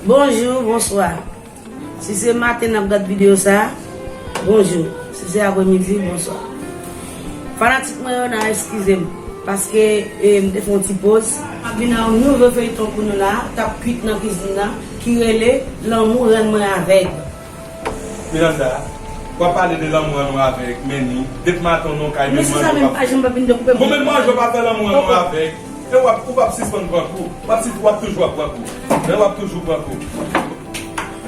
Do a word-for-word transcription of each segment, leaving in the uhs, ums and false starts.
Bonjou, bonswa. Si se maten n ap gad videyo sa, bonjou. Si se apremidi, bonswa. Fanatik mwen yo, n a eskize m, paske, e, m te fè yon ti poz. M ap vin ak yon nouvo feyton pou nou la, k ap kwit nan kizin nan, ki rele Lanmou rann mwen avèg. Miranda, w ap pale de lanmou an nou avèg, men ni, depi maten w nan kay, men manje w pa fè. Bon, men manje w pa fè lanmou an nou avèg. E w ap, ou p ap sispann pran kou. W ap, si, w ap toujou ap pran kou. Men w ap toujou pran kou.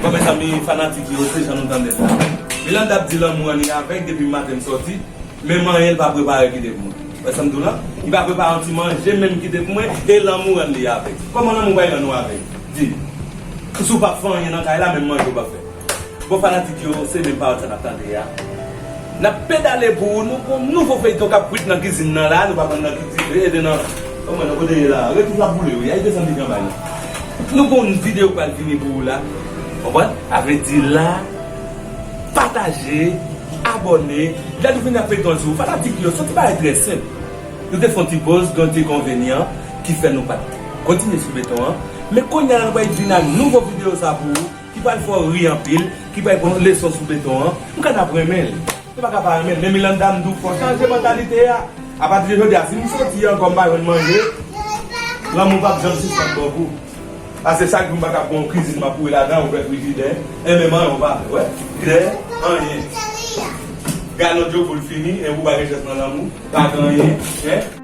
Bon, mezanmi, fanatik yo, se jan nou tande l la. Miranda ap di lanmou an ni avèg depi maten m sòti. Menm anyen l pa prepare kite pou mwen. Wè sa m di w la? Li pa prepare yon ti manje menm kite pou mwen, e lanmou rann li avèg. Kòman lanmou bay rann ou avèg? Di. Si w p ap fè anyen nan kay la, menm manje w p ap fè. Bon, fanatik yo, se menm pawòl sa n ap tande a. N ap pedale pou ou, nou gon nouvo feyton k ap kwit nan kizin nan la, nou pa konn nan ki dife, ede nan, o mwen nan kote ye la, rete l ap boule wi, ay desann li anba la. Nou gon videyo k pral vini pou ou la, konprann? Sa vle di la, pataje, abòne, lè nou vini ak feyton sou fanatik yo, se yon ti bagay trè senp. Nou te fè yon ti poz, gen yon ti enkonvenyan ki fè nou pa t kontinye sou beton an. Men kounye a la nou pral vin ak nouvo videyo sa pou ou, ki pral fè w ri anpil, ki pral pran leson sou beton an. M ka n ap renmen l. Nou pa ka pa renmen l. Men Miranda, m di w fò chanje mantalite a. Apati de jodi a, si m soti ankò m pa jwenn manje, lanmou p ap janm sispann pran kou. Paske chak jou m pa ka pran yon kizin m ap kouri ladan, ouvè frijidè. Enben, anyen w pa fè, wè. Frijidè, anyen. Galon dlo pou l fini, e ou pa gen chans nan lanmou, pa gen anyen, en.